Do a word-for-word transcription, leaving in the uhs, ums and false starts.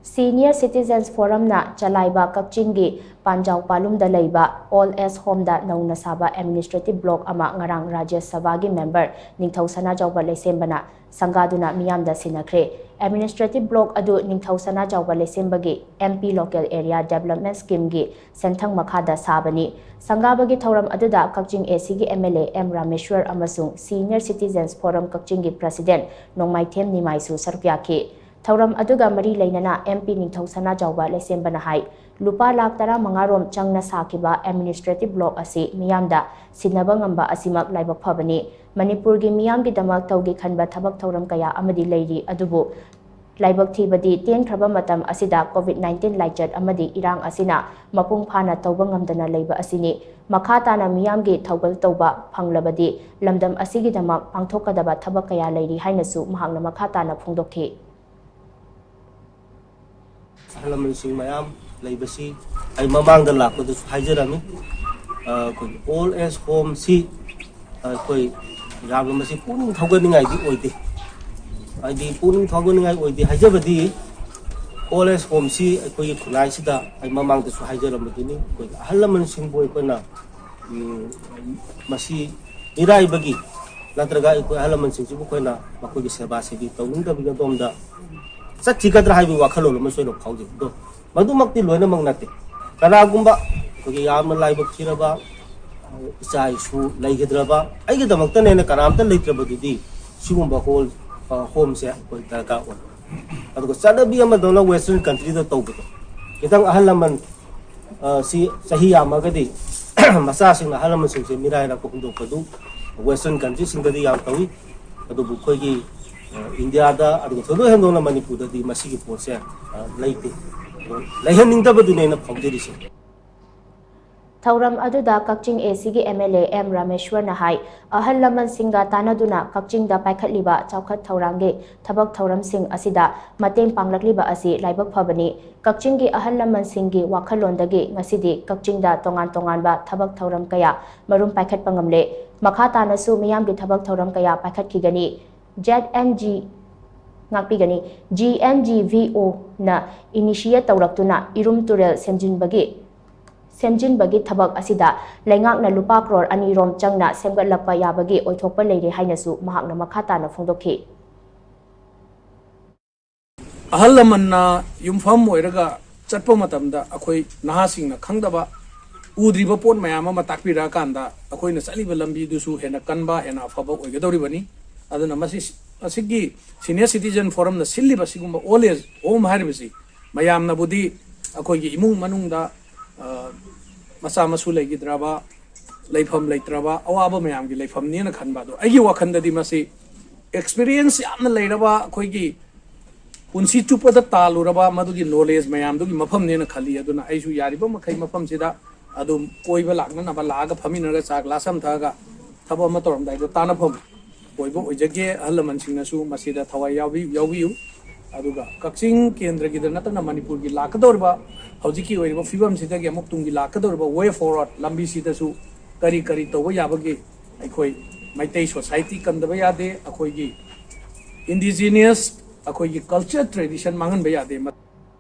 Senior Citizens Forumꯅ ꯆꯂꯥꯏꯕ ꯀꯛꯆꯤꯡꯒꯤ ꯄꯥꯟꯖꯥꯎ ꯄꯥꯂꯨꯝꯗ ꯂꯩꯕ Old Age Homeꯗ ꯅꯧꯅ ꯁꯥꯕ administrative block ꯑꯃ ꯉꯔꯥꯡ ꯔꯥꯖ꯭ꯌ ꯁꯚꯥꯒꯤ member ꯅꯤꯡꯊꯧ ꯁꯅꯥꯖꯥꯎꯕ ꯂꯩꯁꯦꯝꯕꯅ ꯁꯪꯒꯥꯗꯨꯅ ꯃꯤꯌꯥꯝꯗ ꯁꯤꯟꯅꯈ꯭ꯔꯦ꯫ Administrative block ꯑꯗꯨ ꯅꯤꯡꯊꯧ ꯁꯅꯥꯖꯥꯎꯕ ꯂꯩꯁꯦꯝꯕꯒꯤ M P Local Area Development Schemeꯒꯤ ꯁꯦꯟꯊꯪ ꯃꯈꯥꯗ ꯁꯥꯕꯅꯤ꯫ ꯁꯪꯒꯥꯕꯒꯤ ꯊꯧꯔꯝ ꯑꯗꯨꯗ ꯀꯛꯆꯤꯡ ACꯒꯤ MLA M Rameshwar ꯑꯃꯁꯨꯡ Senior Citizens Forum ꯀꯛꯆꯤꯡꯒꯤ President ꯅꯣꯡꯃꯥꯏꯊꯦꯝ ꯅꯤꯃꯥꯏꯁꯨ ꯁꯔꯨꯛ ꯌꯥꯈꯤ꯫ ꯊꯧꯔꯝ ꯑꯗꯨꯒ ꯃꯔꯤ ꯂꯩꯅꯅ M P ꯅꯤꯡꯊꯧ ꯁꯅꯥꯖꯥꯎꯕ ꯂꯩꯁꯦꯝꯕꯅ ꯍꯥꯏ, ꯂꯨꯄꯥ ꯂꯥꯈ ꯇꯔꯥꯃꯉꯥ ꯔꯣꯝ ꯆꯪꯅ ꯁꯥꯈꯤꯕ administrative block ꯑꯁꯤ ꯃꯤꯌꯥꯝꯗ ꯁꯤꯟꯅꯕ ꯉꯝꯕ ꯑꯁꯤꯃꯛ ꯂꯥꯏꯕꯛ ꯐꯕꯅꯤ꯫ ꯃꯅꯤꯄꯨꯔꯒꯤ ꯃꯤꯌꯥꯝꯒꯤꯗꯃꯛ ꯇꯧꯒꯦ ꯈꯟꯕ ꯊꯕꯛ ꯊꯧꯔꯝ ꯀꯌꯥ ꯑꯃꯗꯤ ꯂꯩꯔꯤ, ꯑꯗꯨꯕꯨ ꯂꯥꯏꯕꯛ ꯊꯤꯕꯗꯤ ꯇꯦꯟꯈ꯭ꯔꯕ ꯃꯇꯝ ꯑꯁꯤꯗ COVID nineteen ꯂꯥꯏꯆꯠ ꯑꯃꯗꯤ ꯏꯔꯥꯡ ꯑꯁꯤꯅ ꯃꯄꯨꯡ ꯐꯥꯅ ꯇꯧꯕ ꯉꯝꯗꯅ ꯂꯩꯕ ꯑꯁꯤꯅꯤ꯫ ꯃꯈꯥ ꯇꯥꯅ ꯃꯤꯌꯥꯝꯒꯤ ꯊꯧꯒꯜ ꯇꯧꯕ ꯐꯪꯂꯕꯗꯤ ꯂꯝꯗꯝ ꯑꯁꯤꯒꯤꯗꯃꯛ ꯄꯥꯡꯊꯣꯛꯀꯗꯕ ꯊꯕꯛ ꯀꯌꯥ ꯂꯩꯔꯤ ꯍꯥꯏꯅꯁꯨ ꯃꯍꯥꯛꯅ ꯃꯈꯥ ꯇꯥꯅ ꯐꯣꯡꯗꯣꯛꯈꯤ꯫ ꯑꯍꯜ ꯂꯃꯟꯁꯤꯡ ꯃꯌꯥꯝ ꯂꯩꯕꯁꯤ ꯑꯩ ꯃꯃꯥꯡꯗ ꯂꯥꯛꯄꯗꯁꯨ ꯍꯥꯏꯖꯔꯝꯃꯤ꯫ ꯑ, ꯑꯩꯈꯣꯏꯒꯤ Old Age Homeꯁꯤ, ꯑ, ꯑꯩꯈꯣꯏ ꯌꯥꯝꯅ ꯃꯁꯤ ꯄꯨꯛꯅꯤꯡ ꯊꯧꯒꯠꯅꯤꯡꯉꯥꯏꯗꯤ ꯑꯣꯏꯗꯦ꯫ ꯍꯥꯏꯗꯤ ꯄꯨꯛꯅꯤꯡ ꯊꯧꯒꯠꯅꯤꯡꯉꯥꯏ ꯑꯣꯏꯗꯦ ꯍꯥꯏꯖꯕꯗꯤ, Old Age Homeꯁꯤ ꯑꯩꯈꯣꯏꯒꯤ ꯈꯨꯟꯅꯥꯏꯁꯤꯗ ꯑꯩ ꯃꯃꯥꯡꯗꯁꯨ ꯍꯥꯏꯖꯔꯝꯕꯗꯨꯅꯤ, ꯑꯩꯈꯣꯏꯒꯤ ꯑꯍꯜ ꯂꯃꯟꯁꯤꯡꯕꯨ ꯑꯩꯈꯣꯏꯅ, ꯎꯝ, ꯃꯁꯤ ꯃꯤꯔꯥꯏꯕꯒꯤ ꯅꯠꯇ꯭ꯔꯒ ꯑꯩꯈꯣꯏ ꯑꯍꯜ ꯂꯃꯟꯁꯤꯡꯁꯤꯕꯨ ꯑꯩꯈꯣꯏꯅ ꯃꯈꯣꯏꯒꯤ ꯁꯦꯕꯥ ꯁꯦꯕꯤ ꯇꯧꯅꯤꯡꯗꯕꯒꯤ ꯑꯗꯣꯝꯗ ꯆꯠꯈꯤꯒꯗ꯭ꯔꯥ ꯍꯥꯏꯕꯒꯤ ꯋꯥꯈꯜꯂꯣꯟ ꯑꯃꯁꯨ ꯑꯩꯅ ꯐꯥꯎꯖꯩ꯫ ꯑꯗꯣ ꯃꯗꯨꯃꯛꯇꯤ ꯂꯣꯏꯅꯃꯛ ꯅꯠꯇꯦ꯫ ꯀꯅꯥꯒꯨꯝꯕ ꯑꯩꯈꯣꯏꯒꯤ ꯌꯥꯝꯅ ꯂꯥꯏꯕꯛ ꯊꯤꯔꯕ, ꯏꯆꯥ ꯏꯁꯨ ꯂꯩꯈꯤꯗ꯭ꯔꯕ, ꯑꯩꯒꯤꯗꯃꯛꯇꯅꯦꯅ ꯀꯅꯥꯝꯇ ꯂꯩꯇ꯭ꯔꯕꯗꯨꯗꯤ ꯁꯤꯒꯨꯝꯕ ꯍꯣꯜ, ꯑ, ꯍꯣꯝꯁꯦ ꯑꯩꯈꯣꯏ ꯗꯔꯀꯥꯔ ꯑꯣꯏ꯫ ꯑꯗꯨꯒ ꯆꯠꯅꯕꯤ ꯑꯃꯗꯧꯅ Western countryꯗ ꯇꯧꯕꯗꯣ, ꯈꯤꯇꯪ ꯑꯍꯜ ꯂꯃꯟ, ꯑ, ꯁꯤ ꯆꯍꯤ ꯌꯥꯝꯃꯒꯗꯤ ꯃꯆꯥꯁꯤꯡꯅ ꯑꯍꯜ ꯂꯃꯟꯁꯤꯡꯁꯦ ꯃꯤꯔꯥꯏꯔꯛꯄ ꯍꯨꯟꯗꯣꯛꯄꯗꯨ Western countryꯁꯤꯡꯗꯗꯤ ꯌꯥꯝ ꯇꯧꯏ꯫ ꯑꯗꯨꯕꯨ ꯑꯩꯈꯣꯏꯒꯤ, ꯑ, ꯏꯟꯗꯤꯌꯥꯗ, ꯑꯗꯨꯒ ꯊꯣꯏꯗꯣꯛ ꯍꯦꯟꯗꯣꯛꯅ ꯃꯅꯤꯄꯨꯔꯗꯗꯤ ꯃꯁꯤꯒꯤ ꯄꯣꯠꯁꯦ, ꯑ, ꯂꯩꯇꯦ꯫ ꯑꯗꯣ ꯂꯩꯍꯟꯅꯤꯡꯗꯕꯗꯨꯅꯦ ꯑꯩꯅ ꯐꯥꯎꯖꯔꯤꯁꯦ꯫ ꯊꯧꯔꯝ ꯑꯗꯨꯗ ꯀꯛꯆꯤꯡ ACꯒꯤ MLA M ꯔꯥꯃꯦꯁ꯭ꯋꯔꯅ ꯍꯥꯏ, ꯑꯍꯜ ꯂꯃꯟꯁꯤꯡꯒ ꯇꯥꯟꯅꯗꯨꯅ ꯀꯛꯆꯤꯡꯗ ꯄꯥꯏꯈꯠꯂꯤꯕ ꯆꯥꯎꯈꯠ ꯊꯧꯔꯥꯡꯒꯤ ꯊꯕꯛ ꯊꯧꯔꯝꯁꯤꯡ ꯑꯁꯤꯗ ꯃꯇꯦꯡ ꯄꯥꯡꯂꯛꯂꯤꯕ ꯑꯁꯤ ꯂꯥꯏꯕꯛ ꯐꯕꯅꯤ꯫ ꯀꯛꯆꯤꯡꯒꯤ ꯑꯍꯜ ꯂꯃꯟꯁꯤꯡꯒꯤ ꯋꯥꯈꯜꯂꯣꯟꯗꯒꯤ ꯉꯁꯤꯗꯤ ꯀꯛꯆꯤꯡꯗ ꯇꯣꯉꯥꯟ ꯇꯣꯉꯥꯟꯕ ꯊꯕꯛ ꯊꯧꯔꯝ ꯀꯌꯥ ꯃꯔꯨꯝ ꯄꯥꯏꯈꯠꯄ ꯉꯝꯂꯦ꯫ ꯃꯈꯥ ꯇꯥꯅꯁꯨ ꯃꯤꯌꯥꯝꯒꯤ ꯊꯕꯛ ꯊꯧꯔꯝ ꯀꯌꯥ ꯄꯥꯏꯈꯠꯈꯤꯒꯅꯤ꯫ ZNG ꯉꯥꯛꯄꯤꯒꯅꯤ꯫ ꯖꯤ ꯑꯦꯟ ꯖꯤ ꯚꯤ ꯑꯣꯅ initiate ꯇꯧꯔꯛꯇꯨꯅ ꯏꯔꯨꯝ ꯇꯨꯔꯦꯜ ꯁꯦꯝꯖꯤꯟꯕꯒꯤ ꯁꯦꯝꯖꯤꯟꯕꯒꯤ ꯊꯕꯛ ꯑꯁꯤꯗ ꯂꯩꯉꯥꯛꯅ ꯂꯨꯄꯥ ꯀ꯭ꯔꯣꯔ ꯑꯅꯤꯔꯣꯝ ꯆꯪꯅ ꯁꯦꯝꯒꯠꯂꯛꯄ ꯌꯥꯕꯒꯤ ꯑꯣꯏꯊꯣꯛꯄ ꯂꯩꯔꯦ ꯍꯥꯏꯅꯁꯨ ꯃꯍꯥꯛꯅ ꯃꯈꯥ ꯇꯥꯅ ꯐꯣꯡꯗꯣꯛꯈꯤ꯫ ꯑꯍꯜ ꯂꯃꯟꯅ ꯌꯨꯝꯐꯝ ꯑꯣꯏꯔꯒ ꯆꯠꯄ ꯃꯇꯝꯗ ꯑꯩꯈꯣꯏ ꯅꯍꯥꯁꯤꯡꯅ ꯈꯪꯗꯕ, ꯎꯗ꯭ꯔꯤꯕ ꯄꯣꯠ ꯃꯌꯥꯝ ꯑꯃ ꯇꯥꯛꯄꯤꯔꯛꯑꯀꯥꯟꯗ ꯑꯩꯈꯣꯏꯅ ꯆꯠꯂꯤꯕ ꯂꯝꯕꯤꯗꯨꯁꯨ ꯍꯦꯟꯅ ꯀꯟꯕ, ꯍꯦꯟꯅ ꯑꯐꯕ ꯑꯣꯏꯒꯗꯧꯔꯤꯕꯅꯤ꯫ ꯑꯗꯨꯅ ꯃꯁꯤ, ꯃꯁꯤꯒꯤ Senior Citizen Forumꯅ ꯁꯤꯜꯂꯤꯕ ꯁꯤꯒꯨꯝꯕ old age home ꯍꯥꯏꯔꯤꯕꯁꯤ ꯃꯌꯥꯝꯅꯕꯨꯗꯤ ꯑꯩꯈꯣꯏꯒꯤ ꯏꯃꯨꯡ ꯃꯅꯨꯡꯗ, ꯑ, ꯃꯆꯥ ꯃꯁꯨ ꯂꯩꯈꯤꯗ꯭ꯔꯕ, ꯂꯩꯐꯝ ꯂꯩꯇ꯭ꯔꯕ, ꯑꯋꯥꯕ ꯃꯌꯥꯝꯒꯤ ꯂꯩꯐꯝꯅꯦꯅ ꯈꯟꯕ꯫ ꯑꯗꯣ ꯑꯩꯒꯤ ꯋꯥꯈꯜꯗꯗꯤ ꯃꯁꯤ experience ꯌꯥꯝꯅ ꯂꯩꯔꯕ, ꯑꯩꯈꯣꯏꯒꯤ ꯄꯨꯟꯁꯤ ꯆꯨꯞꯄꯗ ꯇꯥꯜꯂꯨꯔꯕ ꯃꯗꯨꯒꯤ knowledge ꯃꯌꯥꯝꯗꯨꯒꯤ ꯃꯐꯝꯅꯦꯅ ꯈꯜꯂꯤ꯫ ꯑꯗꯨꯅ ꯑꯩꯁꯨ ꯌꯥꯔꯤꯕ ꯃꯈꯩ ꯃꯐꯝꯁꯤꯗ ꯑꯗꯨꯝ ꯀꯣꯏꯕ ꯂꯥꯛꯅꯅꯕ, ꯂꯥꯛꯑꯒ ꯐꯝꯃꯤꯟꯅꯔꯒ ꯆꯥꯛ ꯂꯥꯁ ꯑꯃ ꯊꯛꯑꯒ ꯊꯕꯛ ꯑꯃ ꯇꯧꯔꯝꯗꯥꯏꯗ ꯇꯥꯟꯅꯐꯝ ꯑꯣꯏꯕ ꯑꯣꯏꯖꯒꯦ꯫ ꯑꯍꯜ ꯂꯃꯟꯁꯤꯡꯅꯁꯨ ꯃꯁꯤꯗ ꯊꯋꯥꯏ ꯌꯥꯎꯕꯤ-, ꯌꯥꯎꯕꯤꯌꯨ꯫ ꯑꯗꯨꯒ ꯀꯛꯆꯤꯡ ꯀꯦꯟꯗ꯭ꯔꯒꯤꯗ ꯅꯠꯇꯅ ꯃꯅꯤꯄꯨꯔꯒꯤ ꯂꯥꯛꯀꯗꯧꯔꯤꯕ, ꯍꯧꯖꯤꯛꯀꯤ ꯑꯣꯏꯔꯤꯕ ꯐꯤꯕꯝꯁꯤꯗꯒꯤ ꯑꯃꯨꯛ ꯇꯨꯡꯒꯤ ꯂꯥꯛꯀꯗꯧꯔꯤꯕ way forward ꯂꯝꯕꯤꯁꯤꯗꯁꯨ ꯀꯔꯤ ꯀꯔꯤ ꯇꯧꯕ ꯌꯥꯕꯒꯦ? ꯑꯩꯈꯣꯏ ꯃꯩꯇꯩ society ꯀꯟꯗꯕ ꯌꯥꯗꯦ, ꯑꯩꯈꯣꯏꯒꯤ indigenous, ꯑꯩꯈꯣꯏꯒꯤ culture tradition ꯃꯥꯡꯍꯟꯕ ꯌꯥꯗꯦ꯫